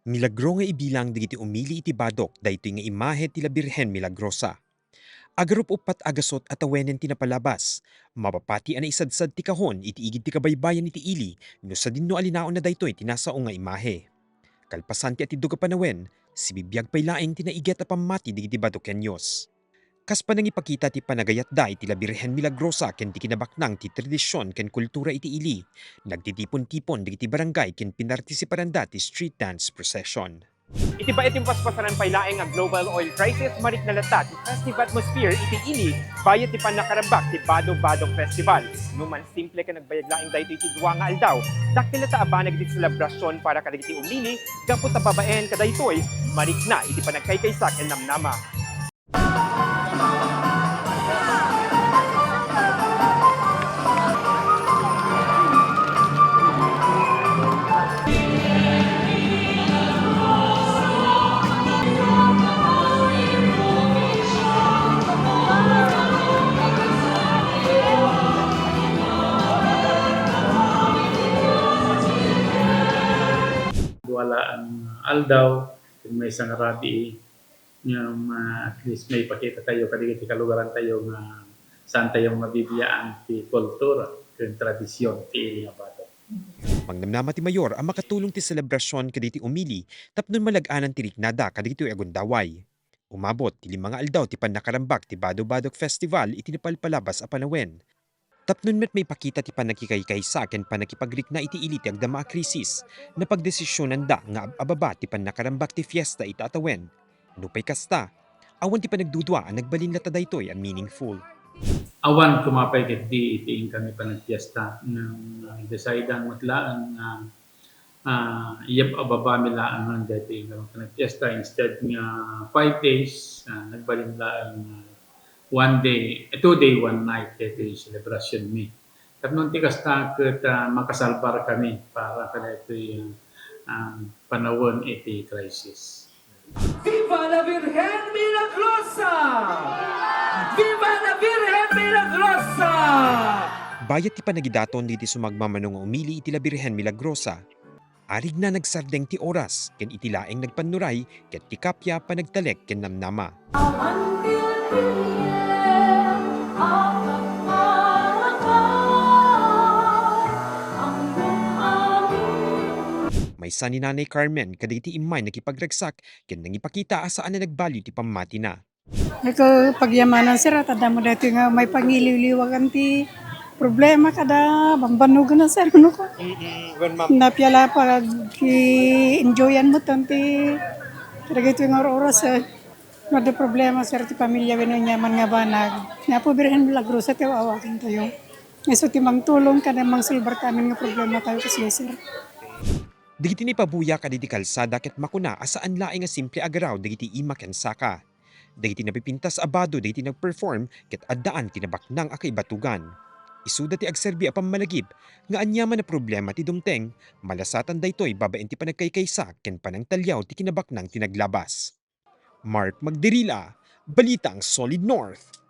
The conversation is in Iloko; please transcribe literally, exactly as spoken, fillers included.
Milagro nga ibilang dagiti umili iti badok daytoy nga imahe ti La Birhen Milagrosa. Agarup-uppat a gasut a tawenen ti napalabas. Mapapati a naisadsad ti kahon iti igid ti kabaybayan iti ili no sadinno a linaonna daytoy ti nasao nga imahe. Kalpasan ti atiddog a panawen, sibibiag pay laeng ti naiget a pammati dagiti Badoqueños. Kas panangipakita ti panagayatda iti La Birhen Milagrosa ken ti kinabaknang ti tradision ken kultura iti ili, nagtitipon-tipon dagiti barangay ken pinartisiparanda ti street dance procession. Iti bayat ti mapaspasaran pay laeng a global oil crisis, marikna latta ti festive atmosphere iti ili, bayat ti pannakarambak ti Bado Badok Festival. No man simple ken nagbayag laeng daytoy iti dua nga aldaw, dakkel latta a banag iti selebrasyon para kadagiti umili, gapu ta babaen kadaytoy, marikna iti panagkaykaysa ken namnama. Dua laeng nga aldaw, ken maysa nga rabii, nga ma-, at least maipakita tayo kadagiti kalugaran tayo nga saan tayo mabibiyaan ti kultura ken tradision ti ili nga bato. Mangnamnama ti mayor a makatulong ti selebrasyon kadagiti umili tapno malag-anan ti riknada kadagitoy a gundaway. Umabot ti lima nga aldaw ti pannakarambak ti Bado Badok Festival iti napalpalabas a panawen. Tapno met maipakita ti pannakikaykaysa ken pannakipagrikna iti ili ti agdama a krisis, napagdesisionanda nga ab-ababa ti pannakarambak ti fiesta ita a tawen. Nupay kasta, awan ti panagdudua a nagbalin latta daytoy a meaningful. Awan koma pay ketdi iti inkami panagfiesta, ngem, ah, decidaan met laeng nga ah, iyab-ababami laeng daytoy nga panagfiesta. Instead nga five days, ah, nagbalin laeng, ah, one day, eh, two day, one night daytoy selebrasyonmi. Tapno ti kasta ket, ah, makasalbar kami para kadaytoy, ah, ah, panawen iti crisis. Viva la Virgen Milagrosa! Viva la Virgen Milagrosa! Bayat ti panagidaton dagiti sumagmamano nga umili iti La Birhen Milagrosa, arigna nagsardeng ti oras ken iti laeng nagpannuray ket ti kappia, panagtalek ken namnama. Awan bilbilin a pagparaka, ammom amin. Maysa ni Nanay Carmen kadagiti immay nakipagragsak ken nangipakita a saan a nagbaliw ti pammatina. Nagpagyamanan, sir, at adda mo daytoy nga maipangiliwliwagan ti problema kada bambannogan, sir, no ko. Mm-mm. Wen, ma'am. Napia la pag-enjoyan mo ton ti kadagitoy nga oras, sir. No adda problema, sir, ti pamilya wenno aniaman nga banag, ni Apo Birhen Milagrosa ti awawagan tayo. Isu ti mangtulong ken mangsolbar ti amin nga problema tayo, kasla, sir. Dagiti naipabuya kadagiti kalsada ket makuna a saan laeng a simple a garaw dagiti ima ken saka. Dagiti napipintas a bado dagiti nag-perform ket addaan ti nabaknang a kaibatugan. Isuda ti agserbi a pammalagip nga aniaman a problema ti dumteng, malasatan daytoy babaen ti panagkaykaysa ken panangtaliaw ti kinabaknang ti naglabas. Mark Magdirila, Balitang Solid North.